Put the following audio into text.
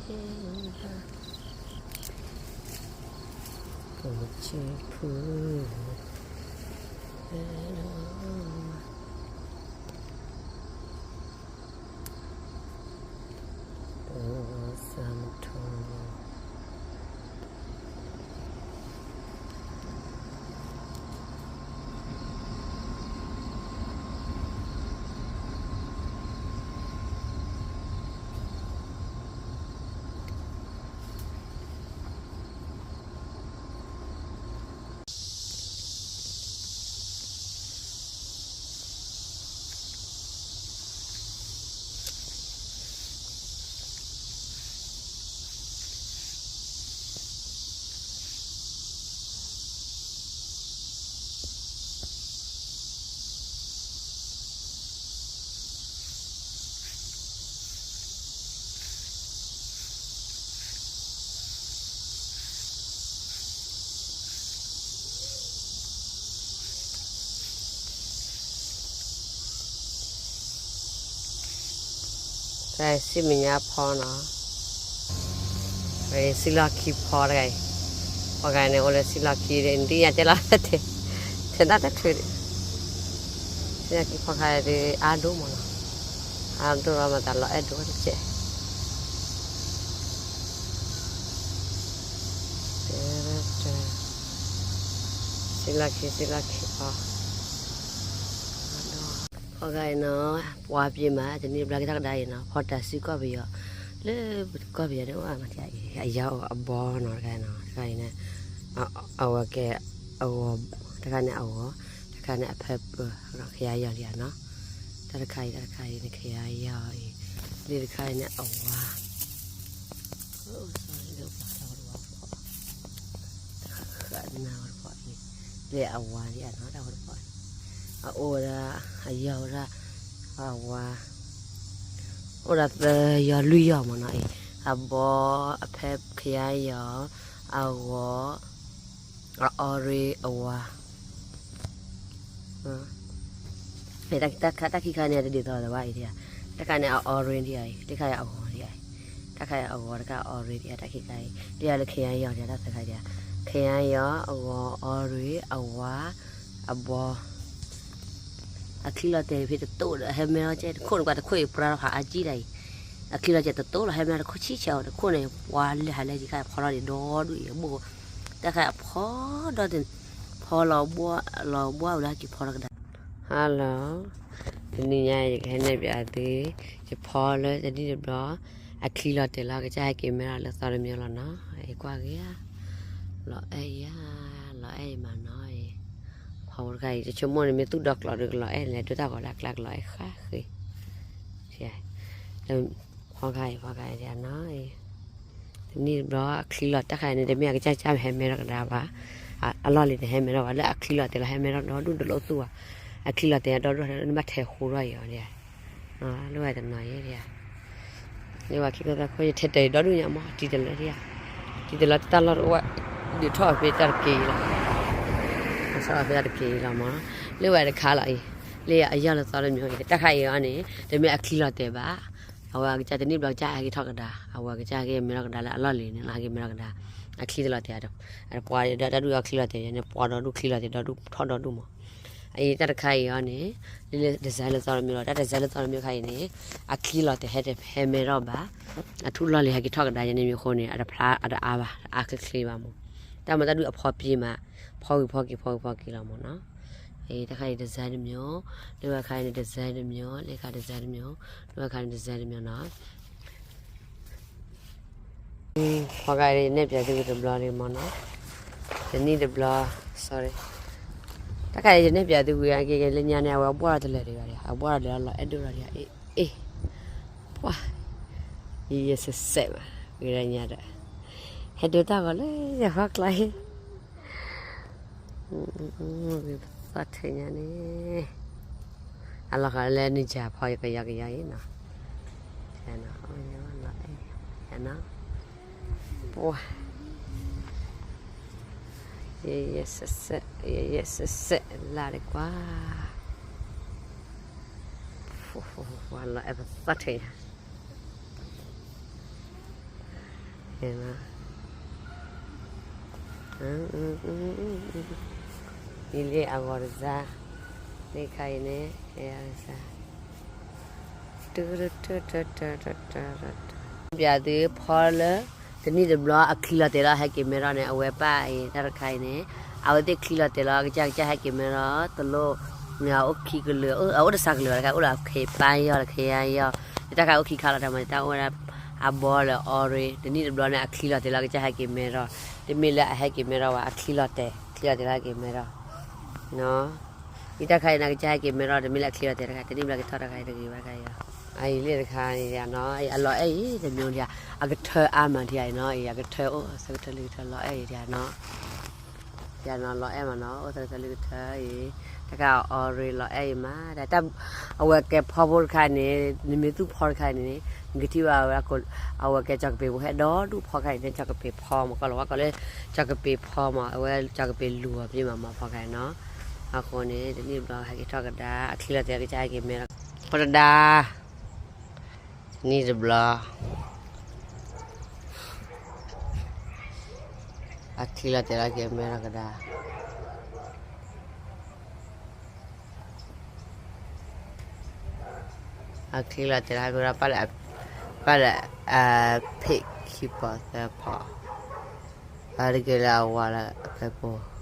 ပူၤဆံဖု ပစၢမထိ တၢ်စံၣ်မဲာ်ညါဖီနီၤ, စံၣ်လီၢ်ခံဖီတဂၤအံၤ, ဖီဂၤန့ၣ်အိၣ်လၢစံၣ်လီၢ်ခံဒီး နတယာ်တဲလီၤ ထဲဒၣ်တချုးဒီး, စံၣ်လီၢ်ခံဖီခါဒီးအါဒိၣ်မးနီၤ, အါဒိၣ်လီၤမၤသးလီၤအဲၣ်ဒိၣ်တကဲး စံၣ်လီၢ်ခံ စံၣ်လီၢ်ခံဖီ, ဖီဂၤအံၤနီၤ, ပှၤပျ့ၤမး တနံၣ်တဘျီကထီၣ်ကဒါအံၤနီၤ, ဖီတၢ်စုကီၢ်ပယီၤ, လၢကီၢ်ပယီၤဒ်အိၣ်အမၤတၢ်အံၤ အယီၢ်အဘီနီၤ တခါအံၤန့ၣ်, အဝဲကဲအဂီၤ, တခါန့ၣ်အဂီၤ, တခါန့ၣ်အဖၢပၢၤ, ခယါယီၤလံဧါနီၤ, တၢ်တခါအံၤ တၢ်တခါအံၤန့ၣ် ခယါယီၤအံၤ, လၢတခါအံၤန့ၣ်အဝၤ တၢ်ဃၣ်နၤဝဲတဖီအံၤ, လၢအဝၤဒံးဧါနီၤ တၢ်ဝဲတဖီအံၤ, အအိၣ်ဝဲဒၣ်, အယီၤဝဲဒၣ်, အဝၤ, အိၣ်ဒီးသၢယီၤလွံၢ်ယီၤမးနီၤအံၤ, အဘီ, အဖၢခယါယီၤ, အဂီၤ, အorangeအဝၤ တၢ်ခံခါန့ၣ် တဒ်သိးလၢၤဘၣ်အံၤ, တၢ်ခါန့ၣ်အorangeဒံးဧါအံၤ, တခါအံၤအဂီၤဒံးဧါအံၤ, တၢ်ခါအံၤအဂီၤ တခါအorangeဒံးဧါ, တၢ်ခံခါအံၤ, ဒ်အံၤလၢခယါယီၤဒံး တၢ်သၢခါဒံးဧါ, ခယါယီၤ, အဂီၤ, orange, အဝၤ, အဘီ, အချံလီၤတဲာ်ဖဲတတိၢ်ဒီး ဟဲမဲထီၣ်ကဲ တခိၣ်န့ၣ် ပှၤတခိၣ်အံၤပြါထီၣ်ဖးအါကံဒၣ်အံၤ, အချံလီၤတဲာ်တတိၢ်လီၤ ဟဲမဲထီၣ်တခိၣ်ဆံဆဲးအီၤ တခိၣ်န့ၣ် ပှၤလဲၤဟးလဲၤယံၤခါအံၤဖီထီၣ်ဒံးဒီဒူၣ်အံၤ အဘိၣ်, တၢ်ခါအံၤအဖီဒီး ဖီလီၤဘှီလီၤဘှီဝဲလၢဟဲက့ၤဖီထီၣ်ကဒါ, hello, တနံၤညါအံၤ ယကဟဲနဲၣ်ပၠးသု, ယဖီလၢတနံၣ်တဘျီ, အချံလီၤတဲာ်လီၤ ကစၢ်ဟဲက့ၤမဲထီၣ်လၢသီတမံၤလီၤနီၤ, အံၤကွၢ်ဂ့ၤဧါ, လီၤအဲၣ်ယၤ, လီၤအဲၣ်ယမးနီၤအံၤ, ဖီဖိတခါအံၤ ယဆိကမိၣ်န့ၣ် မ့ၢ်သူၣ်ဒီကျိးဒီးကလီၤအဲၣ်န့ၣ် ဒိၣ်တၢ်ဂီၤလၢအကျါကလီၤအဲၣ်ဃၣ်ဃ့, ဖီခါအံၤ ဖီခါအံၤနီၤအံၤ, တနံၣ်တဘျီအချံလီၤ တၢ်ခါအံၤန့ၣ် တမ့ၢ်အကစၢ်ကစၢ်ဟဲမဲထီၣ်ကဒါဘၣ်, အလီၢ်လံၤန့ၣ် ဟဲမဲထီၣ်ဘၣ် လၢအချံလီၤတဲာ်လီၤ ဟဲမဲထီၣ်ဒီဒူၣ်တလိၣ်သူၣ်ဘၣ်, အချံလီၤတဲာ်ဒီဒူၣ် နဘၣ်ထဲးဃူထီၣ်အံၤအီၤဒံး, လၢဝဲတနီၤယဲဒံး, လၢဝဲခံခိၣ်သၢခိၣ် ယထဲးတဲာ်ဒီဒူၣ်ညါမး တံၤတလၢဒံးဧါ, တံၤတလၢတၢ်လီၢ်တအိၣ်, ဒုးထီၣ်အီၤဖဲတၢ်တက့ၢ်အံၤလီၤ, ထီၣ်အီၤဖဲတၢ်တက့ၢ်အံၤလီၤမး, လၢဝဲတခါလီၤအံၤ, လၢအယီၢ်လၢသီတမံၤအံၤ တၢ်ခါအံၤအီၤန့ၣ် တမ့ၢ်အချံလီၤတဲာ်ဘၣ်, အဝဲအကစၢ်တနံၣ်ဘျီကစၢ်ဟဲက့ၤထီၣ်ကဒါ, အဝဲကစၢ်ဟဲက့ၤမဲထီၣ်ကဒါလၢအလီၢ်လံၤန့ၣ် ဟဲက့ၤမဲထီၣ်ကဒါ, အချံတလီၤတဲာ်, အပှၤဒီးတၢ်ဒုးအီချံလီၤတဲာ်န့ၣ် ပှၤဒီဒူၣ်ချံလီၤတဲာ်ဒီဒူၣ်ထီၣ်ဒီဒူၣ်မး, အံၤတၢ်တခါအံၤအီၤန့ၣ်, လၢ design လၢသီတမံၤလီၤ တၢ် design လၢသီတမံၤခါအံၤန့ၣ်, အချံလီၤတဲာ်ဟဲတဟဲမဲထီၣ်ဘၣ်, အထူၣ်လီၢ်လံၤဟဲက့ၤထီၣ်ကဒါယဲန့ၣ်မ့ၢ်အဃိန့ၣ် အတဖျါအတအါဘၣ် အါချ့ချ့ဘၣ်မး, တၢ်မၤတၢ်ဒုးအဖီပျ့ၤမး, ဖီဂ့ၤဖီက့ၤ ဖီဂ့ၤဖီက့ၤလီၤမးနီၤ, အံၤတၢ်ခါအံၤ design တမံၤ, လၢဝဲခါအံၤန့ၣ် design တမံၤ, လၢခါ design တမံၤ, လၢဝဲခါန့ၣ် design တမံၤနီၤ ဖီခါအံၤ ယနဲၣ်ပၠးသုဝံၤတဘျီလံမးနီၤ, တနံၣ်တဘျီ, sorry, တၢ်ခါအံၤ ယနဲၣ်ပၠးသုဝံၤအက့ၤက့ၤလၢညါန့ၣ် အဝဲအဘှီၣ်လီၤတလၢာ်ဒံးဘၣ်ဒံး, အဘှီၣ်လီၤတလၢာ်လီၤအဲၣ်ဒိၣ်လီၤဒံး, အ့ၣ်, ပှၢ်, ယယဲစဲးစဲးဘၣ်, ဂ့ၤညါဒီး, ဟဲဒိတၢ်ဂီၤလၢယဖီကျါအံၤ ဂ့ၤပသီၣ်ထဲညါန့ၣ်, အလီၤဃာ်လၢနယၤဖီကယီကယီအံၤနီၤ, ပှၢ်, ယယဲစဲးစဲး, ယယဲစဲးစဲးလၢ်ဒံးကွၢ်, လီၤအဲၣ်ပသီၣ်ထဲညါ. မ့ၢ်လၢအဂီၢ်တစၢ်, လၢခါအံၤန့ၣ် ပျဲသုဖီလၢ တနံၣ်တဘျီအချံလီၤတဲာ်လီၤ ဟဲက့ၤမဲထီၣ်န့ၣ် အဝဲပၢ်အံၤ တၢ်တခါအံၤန့ၣ် အဝဲသ့ၣ်ချံလီၤတဲာ်လီၤ ကစၢ်ကစၢ်ဟဲက့ၤမဲထီၣ် တလိၣ် အအိၣ်ခံကလုာ် အအိၣ်တစှၤကလုာ်ဘၣ် တခါအိၣ်လၢအခ့ပၢ်ယီၤ လၢခ့ယါယီၤ တၢ်ခါအိၣ်ခံခါလီၤတဲာ်မး တၢ်အိၣ်ဝဲဒၣ် အဘီလၢအီရ့ တနံၣ်တဘျီန့ၣ် အချံလီၤတဲာ်လီၤ ကစၢ်ဟဲက့ၤမဲထီၣ် တမ့ၢ်လၢအဟဲက့ၤမဲထီၣ်ဘၣ် အချံလီၤတဲာ် ချံလီၤတဲာ်လီၤဟဲက့ၤမဲထီၣ် အံၤတၢ်ခါအံၤန့ၣ် ကစၢ်ဟဲက့ၤမဲထီၣ် တမ့ၢ်လၢအချံလီၤတဲာ်တခါ တနံၣ်ဘျီကထီၣ်တခါအံၤတဂ့ၤဘၣ်တခါအံၤလီၤ အံၤလၢတခါန့ၣ်နီၤ အလီၤအဲၣ်အံၤ တမံၤဒံး အကထၢအါမးဒံးအံၤနီၤ အံၤအကထၢအိၣ် ဆၢကထၢလံကထၢလီၤအဲၣ်အံၤဒံးနီၤ ယနီၤလီၤအဲၣ်မးနီၤ အိၣ်ဆၢကထၢလံကထၢအံၤ တၢ်ခါအီရ့လီၤအဲၣ်အံၤမး တၢ် အဝဲကဲဖီဖိတခါန့ၣ် နမ့ၢ်သူၣ်ဖီတခါန့ၣ် နကထံၣ်ဘၣ်ဝဲ အဝဲကဲကၠီကပ့ၤပူၤဟဲဒီဒူၣ်ဖီခါအံၤန့ၣ် ကၠီကပ့ၤဖီမး ကီၢ်လီၤဝါကီၢ်လၢ ကၠီကပ့ၤဖီမး အဝဲကၠီကပ့ၤလူၤအီၤမ့ၢ်မးမးဖီခါအံၤနီၤ အဃိန့ၣ် တနံၣ်တဘျီဟဲက့ၤထီၣ်ကဒါ အချံလီၤတဲာ်လီၤကစၢ်ဟဲက့ၤမဲထီၣ် ဖီတဒါ တနံၣ်တဘျီ အချံလီၤတဲာ်လီၤက့ၤမဲထီၣ်ကဒါ အချံလီၤတဲာ်လီၤဟဲက့ၤမဲထီၣ် ပၢ်လၢ ပၢ်လၢ အဖ့ၣ်ခံဖီသၢဖီ အါတက့ၢ်လၢအဝၤလၢအဖဲပူၤ